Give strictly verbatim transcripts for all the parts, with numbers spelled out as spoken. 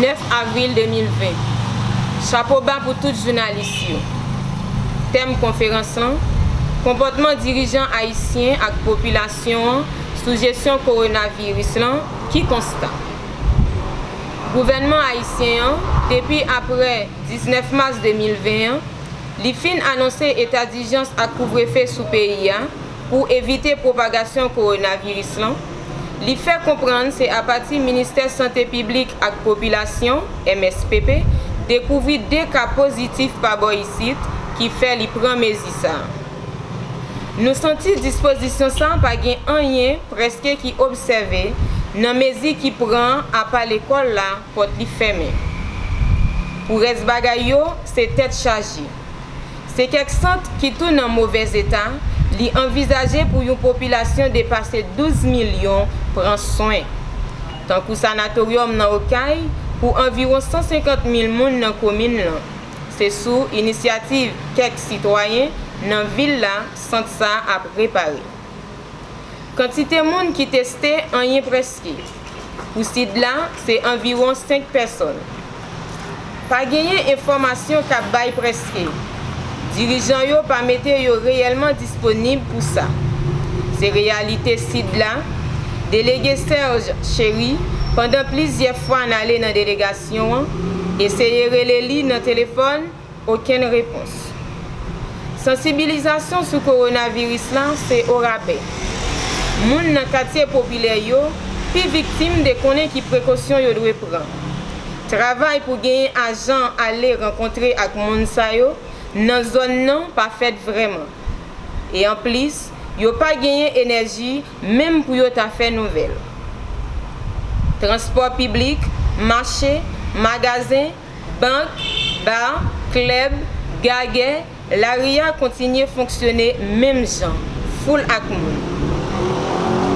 Nèf avril de mil ven. Chapo ba pou tout jounalis yo. Tèm konferans lan: konpòtman dirijan ayisyen ak popilasyon an sou jesyon kowonaviris lan, ki konsta? Gouvènman ayisyen an, depi apre diznèf mas de mil ven an, li fin anonse eta dijans ak kouvrefe sou peyi a pou evite pwopagasyon kowonaviris lan, li fè konprann se apati Ministè Sante Piblik ak Popilasyon, M S P P, dekouvri de ka pozitif pa bò isit ki fè li pran mezi sa a. Nou santi dispozisyon sa a pa gen anyen prèske ki obsève nan mezi ki pran apa lekòl la, pòt li fèmen. Pou rès bagay yo, se tèt chaje. Se kèk sant ki tou nan movèz eta, li anvizaje pou yon popilasyon depase douz milyon pran swen. Tankou sanatoryòm nan Okay pou anviwon san senkant mil moun nan komin lan. Se sou inisyativ kèk sitwayen nan vil la sant sa ap repare. Kantite moun ki teste, anyen prèske. Pou Sid la, se anviwon senk pèsòn. Pa genyen enfòmasyon k ap bay prèske. Dirijan yo pa mete yo reyèlman disponib pou sa. Se reyalite Sid la. Delege Serge Chéry, pandan plizyè fwa n ale nan delegasyon an, eseye rele li nan telefòn, okenn repons. Sansibilizasyon sou kowonaviris la se orabè. Moun nan katye popilè yo pi viktim de konnen ki prekosyon yo dwe pran. Travay pou genyen ajan ale rankontre ak moun sa yo nan zòn nan pa fèt vrèman. E anplis, yo pa genyen enèji menm pou yo ta fè nouvèl. Transpò piblik, mache, magazen, bank, ba, klèb, gagè, lari a kontinye fonksyone menm jan, foul ak moun.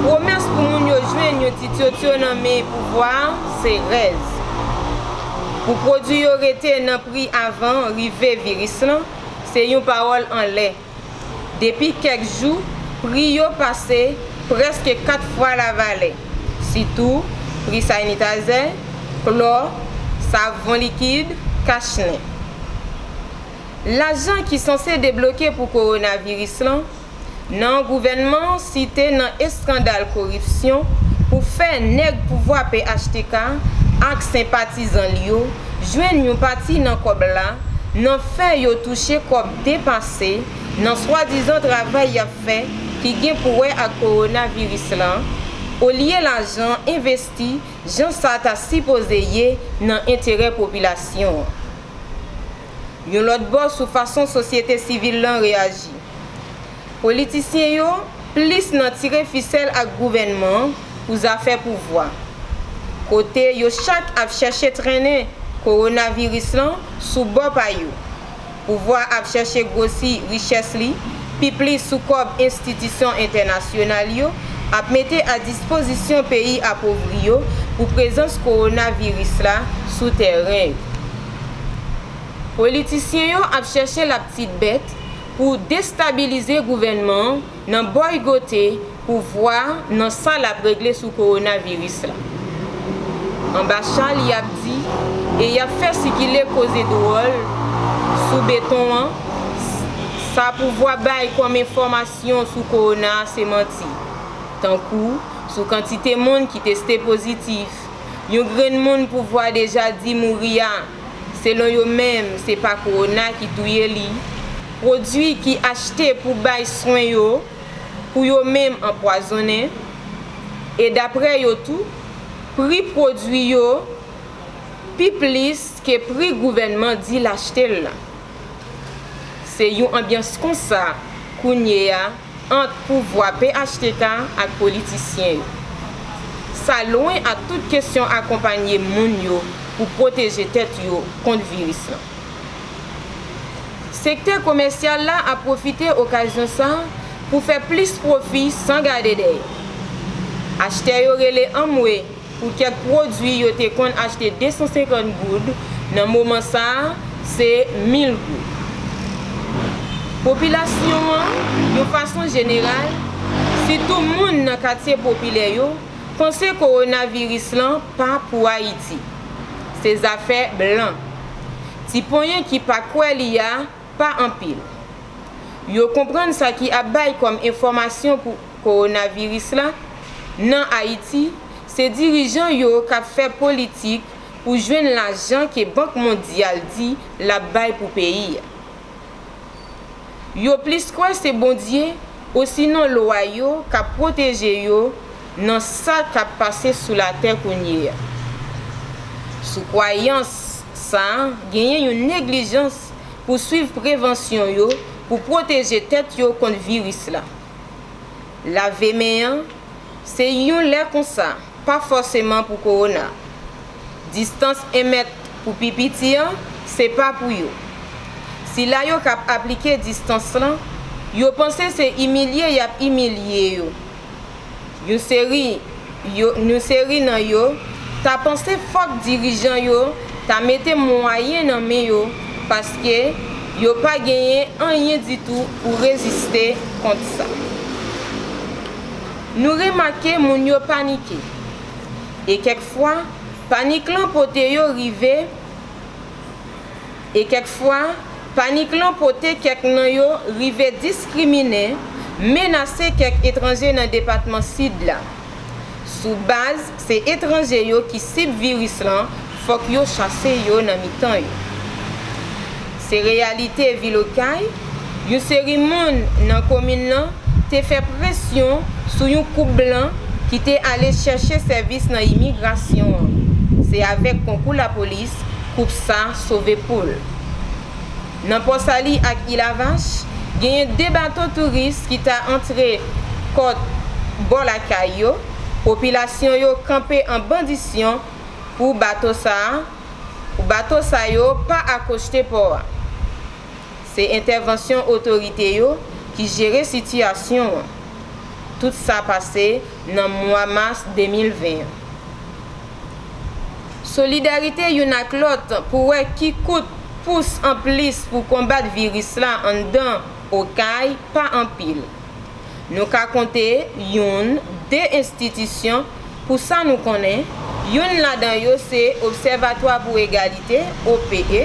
Pwomès pou moun yo jwenn yon ti tyotyo nan men pouvwa a se rèz. Pou pwodui yo rete nan pri avan rive viris lan, se yon pawòl anlè. Depi kèk jou, pri yo pase prèske kat fwa lavalè, sitou pri sanitayzè, klò, savon likid, kachnen. Lajan ki sanse debloke pou kowonaviris lan, nan gouvènman an site nan eskandal koripsyon pou fè nèg pouvwa P H T K ak senpatizan li yo jwenn yon pati nan kòb la, nan fè yo touche kòb depase nan swadizan travay y ap fè ki gen pou wè ak kowonaviris lan, olye lajan envesti jan sa ta sipoze ye nan enterè popilasyon an. Yon lòt bò, sou fason sosyete sivil lan reyaji. Politisyen yo plis nan tire fisèl ak gouvènman an pou zafè pouvwa, kote yo chak ap chèche trennen kowonaviris lan sou bò pa yo. Pouvwa ap chèche gwosi richès li pi plis sou kòb enstitisyon entènasyonal yo ap mete a dispozisyon peyi apovri yo pou prezans kowonaviris la sou tèren yo. Politisyen yo ap chèche laptitbèt pou destabilize gouvènman an nan bòykote pouvwa a nan sa l ap regle sou kowonaviris la. Anba chal, y ap di e y ap fè sikile koze dwòl sou beton an, sa pouvwa bay kòm enfòmasyon sou kowona a se manti, tankou sou kantite moun ki teste pozitif, yon grenn moun pouvwa deja di mouri a, selon yo menm, se pa kowona ki touye li, pwodui ki achte pou bay swen yo, pou yo menm anpwazonnen, e daprè yo tou, pri pwodui yo pi plis ke pri gouvènman di l achte l la. Se yon anbyans konsa kounye a ant pouvwa P H T K ak politisyen yo. Sa lwen ak tout kesyon akonpanye moun yo pou pwoteje tèt yo kont viris lan. Sektè komèsyal la ap pwofite okazyon sa a pou fè plis pwofi san gade dèyè. Achtè yo rele anmwe pou kèk pwodui yo te konn achte de san senkant goud, nan moman sa a, se mil goud. Popilasyon an, yon fason jeneral, sitou moun nan katye popilè yo, panse kowonaviris lan pa pou Ayiti. se zafè blan. Ti ponyen ki pa kwè li a pa anpil. Yo konprann sa ki ap bay kòm enfòmasyon pou kowonaviris la nan Ayiti, se dirijan yo k ap fè politik pou jwenn lajan ke Bank Mondyal di l ap bay pou peyi a. Yo plis kwè se Bondye osinon lwa yo k ap pwoteje yo nan sa k ap pase sou latè kounye a. Sou kwayans sa a, genyen yon neglijans pou swiv prevansyon yo pou pwoteje tèt yo kont viris la. Lave men an, se yon lè konsa, pa fòseman pou kowona. Distans en mèt pou pi piti an, se pa pou yo. Sila yo k ap aplike distans lan, yo panse se imilye y ap imilye yo. Yon seri, yo, yon seri nan yo ta panse fòk dirijan yo ta mete mwayen nan men yo, paske yo pa genyen anyen ditou pou reziste kont sa. Nou remake moun yo panike. E kèk fwa, panik lan pote yo rive, e kèk fwa, panik lan pote kèk nan yo rive diskriminen, menase kèk etranje nan depatman Sid la. Sou baz se etranje yo ki sib viris lan, fòk yo chase yo nan mitan yo. Se reyalite vil Okay, yon seri moun nan komin lan te fè presyon sou yon koup blan ki te ale chèche sèvis nan imigrasyon an. Se avèk konkou lapolis, koup sa sove poul. Nan Pòsali ak Ilavach, genyen de bato touris ki ta antre kòt bò lakay yo. Popilasyon yo kanpe an bandisyon pou bato sa a, pou bato sa yo pa akoste pò a. Se entèvansyon otorite yo ki jere sitiyasyon an. Tout sa pase nan mwa mas de mil ven an. Solidarite youn ak lòt pou wè ki kout pous anplis pou konbat viris la anndan Okay pa anpil. Nou ka konte youn, de enstitisyon pou sa nou konnen, youn ladan yo se Obsèvatwa pou Egalite, O P E,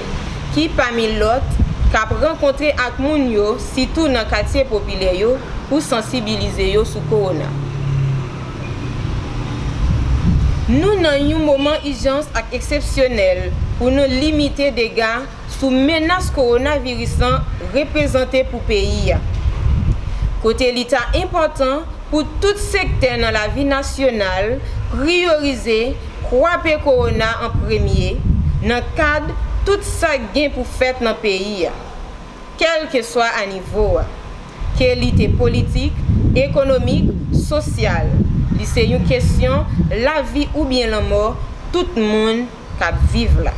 ki, pami lòt, k ap rankontre ak moun yo, sitou nan katye popilè yo, pou sansibilize yo sou kowona. Nou nan yon moman ijans ak eksepsyonèl pou nou limite dega sou menas kowonaviris lan reprezante pou peyi a. Kote li ta enpòtan pou tout sektè nan lavi nasyonal priyorize kwape kowona an premye nan kad tout sa k gen pou fèt nan peyi a, kèlkeswa a nivo a, ke li te politik, ekonomik, sosyal, li se yon kesyon lavi oubyen lanmò tout moun k ap viv la.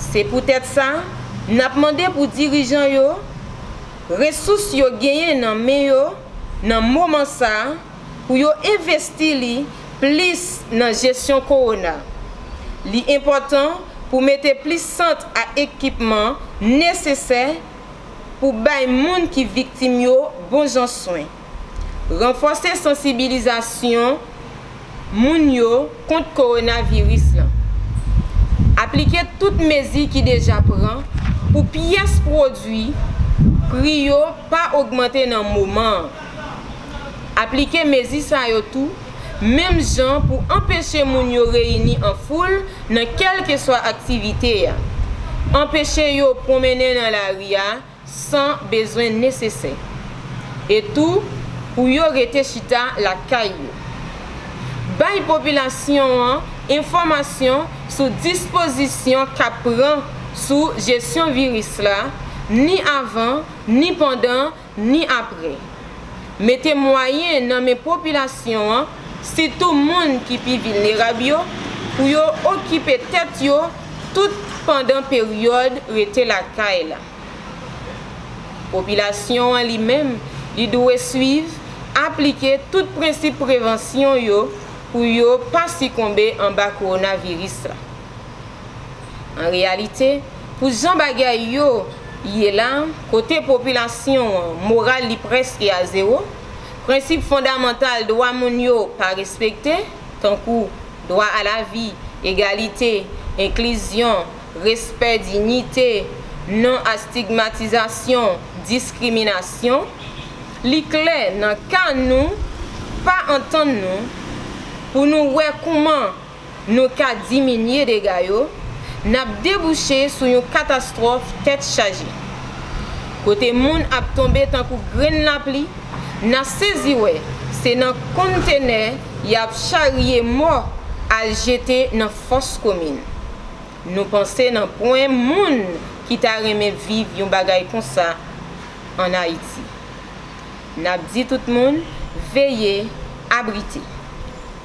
Se poutèt sa, n ap mande pou dirijan yo, resous yo genyen nan men yo nan moman sa a, pou yo envesti li plis nan jesyon kowona. Li enpòtan pou mete plis sant ak ekipman nesesè pou bay moun ki viktim yo bon jan swen. Ranfòse sansibilizasyon moun yo kont kowonaviris lan. Aplike tout mezi ki deja pran pou pyès pwodui pri yo pa ogmante nan moman an. Aplike mezi sa yo tou, menm jan pou anpeche moun yo reyini an foul nan kèlkeswa aktivite a. Anpeche yo pwonmennen nan lari a san bezwen nesesè. E tou, pou yo rete chita lakay yo. Bay popilasyon an enfòmasyon sou dispozisyon k ap pran sou jesyon viris la, ni avan, ni pandan, ni apre. Mete mwayen nan men popilasyon an, sitou moun ki pi vilnerab yo, pou yo okipe tèt yo tout pandan peryòd rete lakay la. Popilasyon an li menm, li dwe swiv, aplike tout prensip prevansyon yo pou yo pa sikonbe anba kowonaviris la. An reyalite, pou jan bagay yo ye la, kote popilasyon an moral li prèske a zewo, prensip fondamantal dwa moun yo pa respekte, tankou dwa a lavi, egalite, enklizyon, respè, diyite, non-astigmatizasyon, diskriminasyon, li klè nan ka nou pa antann nou pou nou wè kouman nou ka diminye dega yo, n ap debouche sou yon katastwòf tèt chaje, kote moun ap tonbe tankou grenn lapli, n a sezi wè se nan kontenè y ap charye mò al jete nan fòs komin. Nou panse nanpwen moun ki ta renmen viv yon bagay konsa ann Ayiti. N ap di tout moun veye, abrite.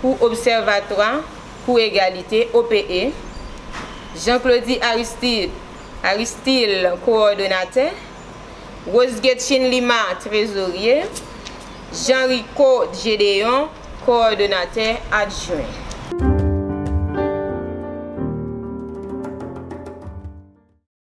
Pou Obsèvatwa pou Egalite, O P E, Jean Claudy Aristide, Aristil, kowòdonatè, Rose Guetchine Lima, trezorye, Jean Rico Gédéon, kowòdonatè adjwen.